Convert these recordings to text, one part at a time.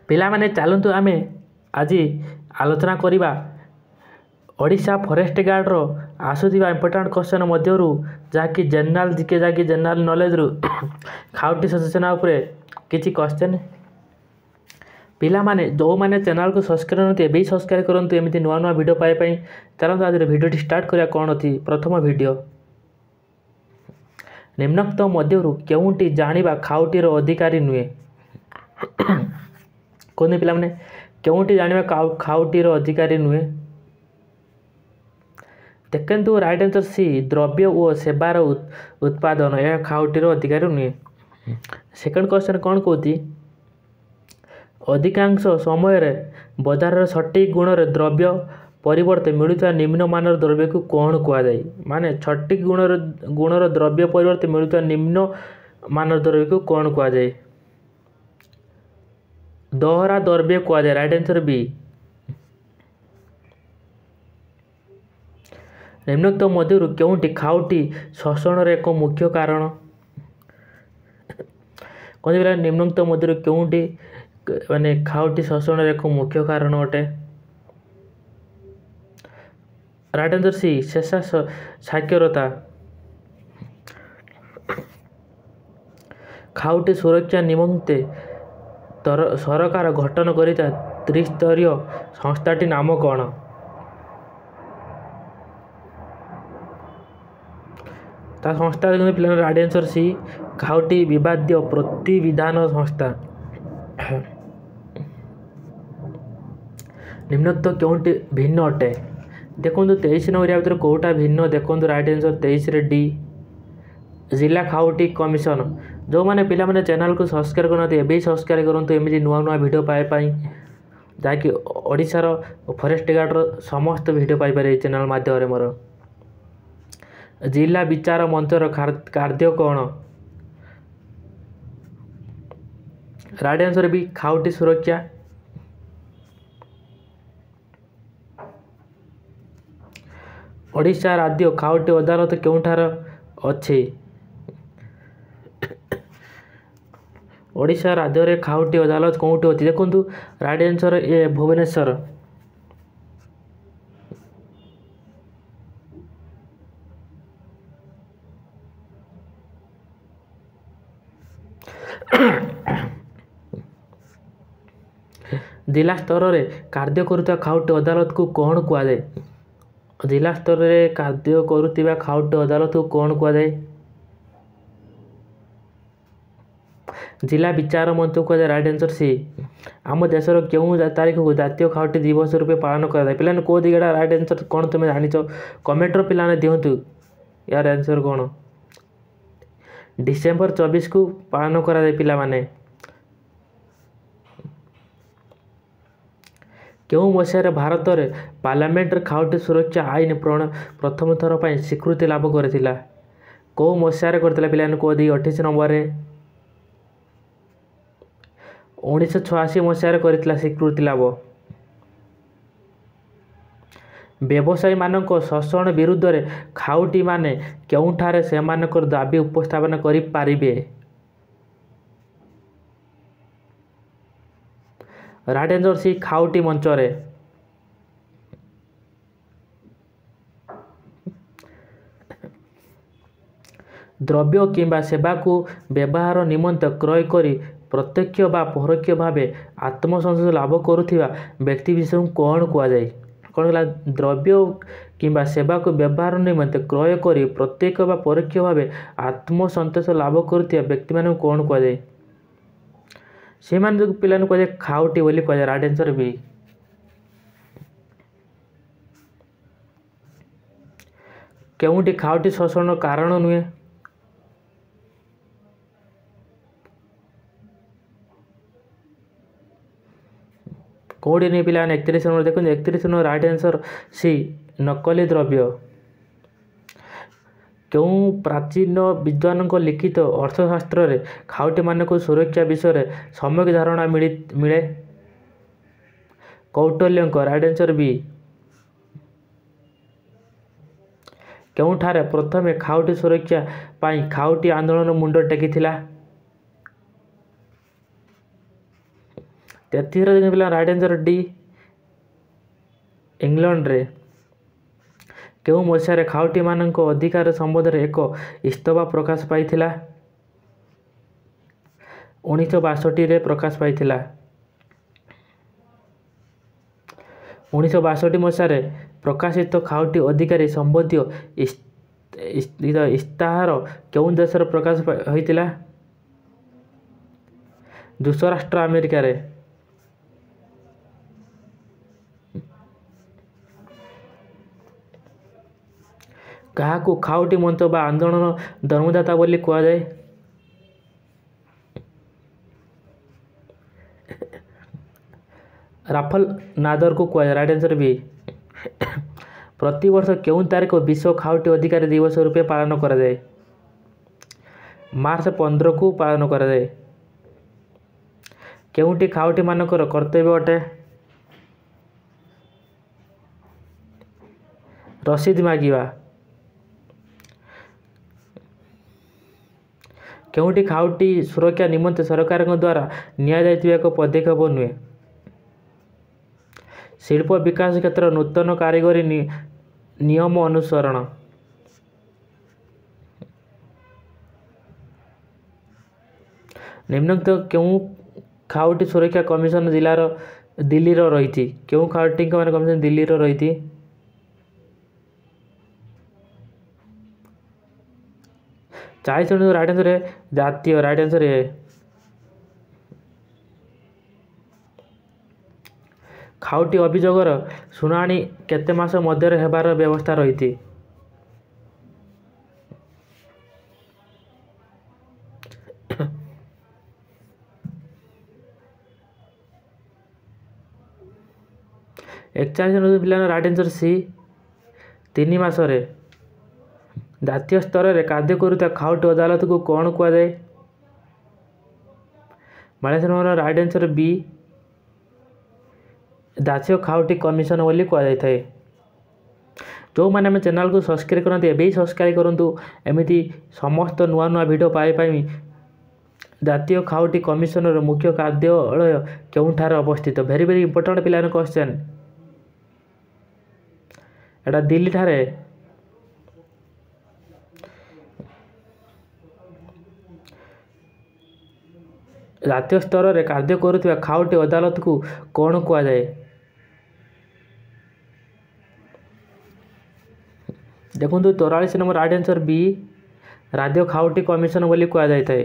ପିଲାମାନେ ଚାଲନ୍ତୁ ଆମେ ଆଜି ଆଲୋଚନା କରିବା ଓଡ଼ିଶା ଫରେଷ୍ଟ ଗାର୍ଡ଼ର ଆସୁଥିବା ଇମ୍ପୋର୍ଟାଣ୍ଟ କ୍ୱେଶ୍ଚନ୍ ମଧ୍ୟରୁ ଯାହାକି ଜେନେରାଲ ଜିକେ, ଯାହାକି ଜେନେରାଲ ନଲେଜରୁ ଖାଉଟି ସଚେତନା ଉପରେ କିଛି କ୍ୱେଶ୍ଚନ୍। ପିଲାମାନେ ଯେଉଁମାନେ ଚ୍ୟାନେଲକୁ ସବସ୍କ୍ରାଇବ୍ କରନ୍ତି ଏବେ ହିଁ ସବସ୍କ୍ରାଇବ୍ କରନ୍ତୁ ଏମିତି ନୂଆ ନୂଆ ଭିଡ଼ିଓ ପାଇବା ପାଇଁ। ଚାଲନ୍ତୁ ଆଜିର ଭିଡ଼ିଓଟି ଷ୍ଟାର୍ଟ କରିବା। କ'ଣ ଅଛି ପ୍ରଥମ ଭିଡ଼ିଓ? ନିମ୍ନୋକ୍ତ ମଧ୍ୟରୁ କେଉଁଟି ଜାଣିବା ଖାଉଟିର ଅଧିକାରୀ ନୁହେଁ? କୁହନ୍ତୁ ପିଲାମାନେ, କେଉଁଟି ଜାଣିବା ଖାଉଟିର ଅଧିକାରୀ ନୁହେଁ? ଦେଖନ୍ତୁ, ରାଇଟ୍ ଆନ୍ସର୍ ସି, ଦ୍ରବ୍ୟ ଓ ସେବାର ଉତ୍ପାଦନ, ଏହା ଖାଉଟିର ଅଧିକାରୀ ନୁହେଁ। ସେକେଣ୍ଡ କ୍ୱେଶ୍ଚନ୍ କ'ଣ କହୁଛି? ଅଧିକାଂଶ ସମୟରେ ବଜାରରେ ସଠିକ୍ ଗୁଣର ଦ୍ରବ୍ୟ ପରିବର୍ତ୍ତେ ମିଳୁଥିବା ନିମ୍ନମାନର ଦ୍ରବ୍ୟକୁ କ'ଣ କୁହାଯାଏ? ମାନେ ସଠିକ୍ ଗୁଣର ଦ୍ରବ୍ୟ ପରିବର୍ତ୍ତେ ମିଳୁଥିବା ନିମ୍ନ ମାନର ଦ୍ରବ୍ୟକୁ କ'ଣ କୁହାଯାଏ? ଦୋହରା ଦ୍ରବ୍ୟ କୁହାଯାଏ, ରାଇଟ୍ ଆନ୍ସର୍ ବି। ନିମ୍ନୋକ୍ତ ମଧ୍ୟରୁ କେଉଁଟି ଖାଉଟି ଶୋଷଣର ଏକ ମୁଖ୍ୟ କାରଣ? କ'ଣ ପିଲା, ନିମ୍ନୋକ୍ତ ମଧ୍ୟରୁ କେଉଁଟି ମାନେ ଖାଉଟି ଶୋଷଣର ଏକ ମୁଖ୍ୟ କାରଣ ଅଟେ? ରାଇଟ୍ ଆନ୍ସର୍ ସି, ଶେଷ ସାକ୍ଷରତା। ଖାଉଟି ସୁରକ୍ଷା ନିମନ୍ତେ ସରକାର ଗଠନ କରିଥିବା ତ୍ରିସ୍ତରୀୟ ସଂସ୍ଥାଟି ନାମ କ'ଣ? ତା ସଂସ୍ଥା ପିଲା, ରାଇଟ୍ ଆନ୍ସର୍ ସି, ଖାଉଟି ବିବାଦୀୟ ପ୍ରତିବିଧାନ ସଂସ୍ଥା। ନିମ୍ନୋକ୍ତ କେଉଁଟି ଭିନ୍ନ ଅଟେ? ଦେଖନ୍ତୁ, 23 ନମ୍ବର ଭିତରେ କେଉଁଟା ଭିନ୍ନ? ଦେଖନ୍ତୁ, ରାଇଟ୍ ଆନ୍ସର୍ 23ରେ ଡି, ଜିଲ୍ଲା ଖାଉଟି କମିଶନ। ଯେଉଁମାନେ ପିଲାମାନେ ଚ୍ୟାନେଲକୁ ସବସ୍କ୍ରାଇବ୍ କରିନାହାନ୍ତି ଏବେ ହିଁ ସବସ୍କ୍ରାଇବ୍ କରନ୍ତୁ ଏମିତି ନୂଆ ନୂଆ ଭିଡ଼ିଓ ପାଇବା ପାଇଁ, ଯାହାକି ଓଡ଼ିଶାର ଫରେଷ୍ଟ ଗାର୍ଡ଼ର ସମସ୍ତ ଭିଡ଼ିଓ ପାଇପାରିବେ ଏଇ ଚ୍ୟାନେଲ୍ ମାଧ୍ୟମରେ ମୋର। ଜିଲ୍ଲା ବିଚାର ମଞ୍ଚର କାର୍ଯ୍ୟ କ'ଣ? ରାଇଟ୍ ଆନ୍ସର୍ ବି, ଖାଉଟି ସୁରକ୍ଷା। ଓଡ଼ିଶା ରାଜ୍ୟ ଖାଉଟି ଅଦାଲତ କେଉଁଠାରେ ଅଛି? ଓଡ଼ିଶା ରାଜ୍ୟରେ ଖାଉଟି ଅଦାଲତ କେଉଁଠି ଅଛି? ଦେଖନ୍ତୁ, ରାଇଟ୍ ଆନ୍ସର୍ ଏ, ଭୁବନେଶ୍ୱର। ଜିଲ୍ଲା ସ୍ତରରେ କାର୍ଯ୍ୟ କରୁଥିବା ଖାଉଟି ଅଦାଲତକୁ କ'ଣ କୁହାଯାଏ? ଜିଲ୍ଲା ସ୍ତରରେ କାର୍ଯ୍ୟ କରୁଥିବା ଖାଉଟି ଅଦାଲତକୁ କ'ଣ କୁହାଯାଏ? ଜିଲ୍ଲା ବିଚାର ମଞ୍ଚ କୁହାଯାଏ, ରାଇଟ୍ ଆନ୍ସର୍ ସି। ଆମ ଦେଶର କେଉଁ ତାରିଖକୁ ଜାତୀୟ ଖାଉଟି ଦିବସ ରୂପେ ପାଳନ କରାଯାଏ? ପିଲାମାନେ କେଉଁ ଦିଗଟା ରାଇଟ୍ ଆନ୍ସର୍ କ'ଣ ତୁମେ ଜାଣିଛ? କମେଣ୍ଟର ପିଲାମାନେ ଦିଅନ୍ତୁ ୟାର ଆନ୍ସର୍ କ'ଣ। ଡିସେମ୍ବର 24କୁ ପାଳନ କରାଯାଏ। ପିଲାମାନେ, କେଉଁ ମସିହାରେ ଭାରତରେ ପାର୍ଲାମେଣ୍ଟରେ ଖାଉଟି ସୁରକ୍ଷା ଆଇନ ପ୍ରଥମ ଥର ପାଇଁ ସ୍ୱୀକୃତି ଲାଭ କରିଥିଲା? କେଉଁ ମସିହାରେ କରିଥିଲା ପିଲାମାନେ କୁହ? 28 ନମ୍ବରରେ 1986 ମସିହାରେ କରିଥିଲା ସ୍ୱୀକୃତି ଲାଭ। ବ୍ୟବସାୟୀମାନଙ୍କ ଶୋଷଣ ବିରୁଦ୍ଧରେ ଖାଉଟିମାନେ କେଉଁଠାରେ ସେମାନଙ୍କର ଦାବି ଉପସ୍ଥାପନ କରିପାରିବେ? ରାଇଟ୍ ଆନ୍ସର୍ ସି, ଖାଉଟି ମଞ୍ଚରେ। ଦ୍ରବ୍ୟ କିମ୍ବା ସେବାକୁ ବ୍ୟବହାର ନିମନ୍ତେ କ୍ରୟ କରି ପ୍ରତ୍ୟକ୍ଷ ବା ପରୋକ୍ଷ ଭାବେ ଆତ୍ମସନ୍ତୋଷ ଲାଭ କରୁଥିବା ବ୍ୟକ୍ତିବିଶେଷଙ୍କୁ କ'ଣ କୁହାଯାଏ? କ'ଣ ହେଲା? ଦ୍ରବ୍ୟ କିମ୍ବା ସେବାକୁ ବ୍ୟବହାର ନିମନ୍ତେ କ୍ରୟ କରି ପ୍ରତ୍ୟକ୍ଷ ବା ପରୋକ୍ଷ ଭାବେ ଆତ୍ମସନ୍ତୋଷ ଲାଭ କରୁଥିବା ବ୍ୟକ୍ତିମାନଙ୍କୁ କ'ଣ କୁହାଯାଏ? ସେମାନଙ୍କୁ ପିଲାମାନଙ୍କୁ କୁହାଯାଏ ଖାଉଟି ବୋଲି କୁହାଯାଏ, ରାଇଟ୍ ଆନ୍ସର୍ ବି। କେଉଁଟି ଖାଉଟି ଶୋଷଣର କାରଣ ନୁହେଁ? କେଉଁଠି ନୁହେଁ ପିଲାମାନେ? 31 ନମ୍ବର ଦେଖନ୍ତୁ, 31 ନମ୍ବର ରାଇଟ୍ ଆନ୍ସର୍ ସି, ନକଲି ଦ୍ରବ୍ୟ। କେଉଁ ପ୍ରାଚୀନ ବିଦ୍ୱାନଙ୍କ ଲିଖିତ ଅର୍ଥଶାସ୍ତ୍ରରେ ଖାଉଟିମାନଙ୍କୁ ସୁରକ୍ଷା ବିଷୟରେ ସମ୍ୟକ ଧାରଣା ମିଳେ? କୌଟିଲ୍ୟଙ୍କ, ରାଇଟ୍ ଆନ୍ସର୍ ବି। କେଉଁଠାରେ ପ୍ରଥମେ ଖାଉଟି ସୁରକ୍ଷା ପାଇଁ ଖାଉଟି ଆନ୍ଦୋଳନ ମୁଣ୍ଡ ଟେକିଥିଲା? 33ର ଦେଖନ୍ତୁ ପିଲା ରାଇଟ୍ ଆନ୍ସର୍ ଡି, ଇଂଲଣ୍ଡରେ। କେଉଁ ମସିହାରେ ଖାଉଟିମାନଙ୍କ ଅଧିକାର ସମ୍ବନ୍ଧରେ ଏକ ଇସ୍ତଫା ପ୍ରକାଶ ପାଇଥିଲା? 1962ରେ ପ୍ରକାଶ ପାଇଥିଲା। 1962 ମସିହାରେ ପ୍ରକାଶିତ ଖାଉଟି ଅଧିକାରୀ ସମ୍ବନ୍ଧୀୟ ଇସ୍ତାହାର କେଉଁ ଦେଶରେ ପ୍ରକାଶ ହୋଇଥିଲା? ଯୁକ୍ତରାଷ୍ଟ୍ର ଆମେରିକାରେ। କାହାକୁ ଖାଉଟି ମଞ୍ଚ ବା ଆନ୍ଦୋଳନ ଜନ୍ମଦାତା ବୋଲି କୁହାଯାଏ? ରାଫେଲ ନାଦରକୁ କୁହାଯାଏ। Right answer B. ପ୍ରତିବର୍ଷ କେଉଁ ତାରିଖ ବିଶ୍ୱ ଖାଉଟି ଅଧିକାର ଦିବସ ରୂପେ ପାଳନ କରାଯାଏ? ମାର୍ଚ୍ଚ 15କୁ ପାଳନ କରାଯାଏ। କେଉଁଟି ଖାଉଟିମାନଙ୍କର କର୍ତ୍ତବ୍ୟ ଅଟେ? ରସିଦ ମାଗିବା। କେଉଁଟି ଖାଉଟି ସୁରକ୍ଷା ନିମନ୍ତେ ସରକାରଙ୍କ ଦ୍ୱାରା ନିଆଯାଇଥିବା ଏକ ପଦକ୍ଷେପ ନୁହେଁ? ଶିଳ୍ପ ବିକାଶ କ୍ଷେତ୍ର ନୂତନ କାରିଗରୀ ନିୟମ ଅନୁସରଣ। ନିମ୍ନୋକ୍ତ କେଉଁ ଖାଉଟି ସୁରକ୍ଷା କମିଶନ ଜିଲ୍ଲାର ଦିଲ୍ଲୀର ରହିଛି? କେଉଁ ଖାଉଟିଙ୍କ ମାନେ କମିଶନ ଦିଲ୍ଲୀର ରହିଛି? 40 ରାଇଟ୍ ଆନ୍ସର୍ ଜାତୀୟ। Right answer A. ଖାଉଟି ଅଭିଯୋଗର ଶୁଣାଣି କେତେ ମାସ ମଧ୍ୟରେ ହେବାର ବ୍ୟବସ୍ଥା ରହିଛି? 41 ପିଲା ରାଇଟ୍ ଆନ୍ସର୍ ସି, 3 ମାସରେ। ଜାତୀୟ ସ୍ତରରେ କାର୍ଯ୍ୟ କରୁଥିବା ଖାଉଟି ଅଦାଲତକୁ କ'ଣ କୁହାଯାଏ? ରାଇଟ୍ ଆନ୍ସର୍ ବି, ଜାତୀୟ ଖାଉଟି କମିଶନ ବୋଲି କୁହାଯାଇଥାଏ। ଯେଉଁମାନେ ଆମ ଚ୍ୟାନେଲକୁ ସବସ୍କ୍ରାଇବ୍ କରନ୍ତି, ଏବେ ହିଁ ସବସ୍କ୍ରାଇବ୍ କରନ୍ତୁ ଏମିତି ସମସ୍ତ ନୂଆ ନୂଆ ଭିଡ଼ିଓ ପାଇବା ପାଇଁ। ଜାତୀୟ ଖାଉଟି କମିଶନର ମୁଖ୍ୟ କାର୍ଯ୍ୟାଳୟ କେଉଁଠାରେ ଅବସ୍ଥିତ? ଭେରି ଭେରି ଇମ୍ପୋର୍ଟାଣ୍ଟ ପିଲାମାନଙ୍କ କ୍ୱେଶ୍ଚନ୍। ଏଇଟା ଦିଲ୍ଲୀଠାରେ। ଜାତୀୟ ସ୍ତରରେ କାର୍ଯ୍ୟ କରୁଥିବା ଖାଉଟି ଅଦାଲତକୁ କ'ଣ କୁହାଯାଏ? ଦେଖନ୍ତୁ 44 ନମ୍ବର ରାଇଟ୍ ଆନ୍ସର୍ ବି, ରାଜ୍ୟ ଖାଉଟି କମିଶନ ବୋଲି କୁହାଯାଇଥାଏ।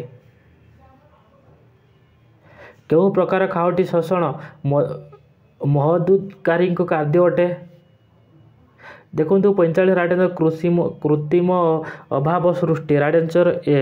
କେଉଁ ପ୍ରକାର ଖାଉଟି ଶୋଷଣ ମହଜୁଦକାରୀଙ୍କ କାର୍ଯ୍ୟ ଅଟେ? ଦେଖନ୍ତୁ 45 ରାଇଟ୍ ଆନ୍ସର୍ କୃଷି କୃତ୍ରିମ ଅଭାବ ସୃଷ୍ଟି। Right answer A.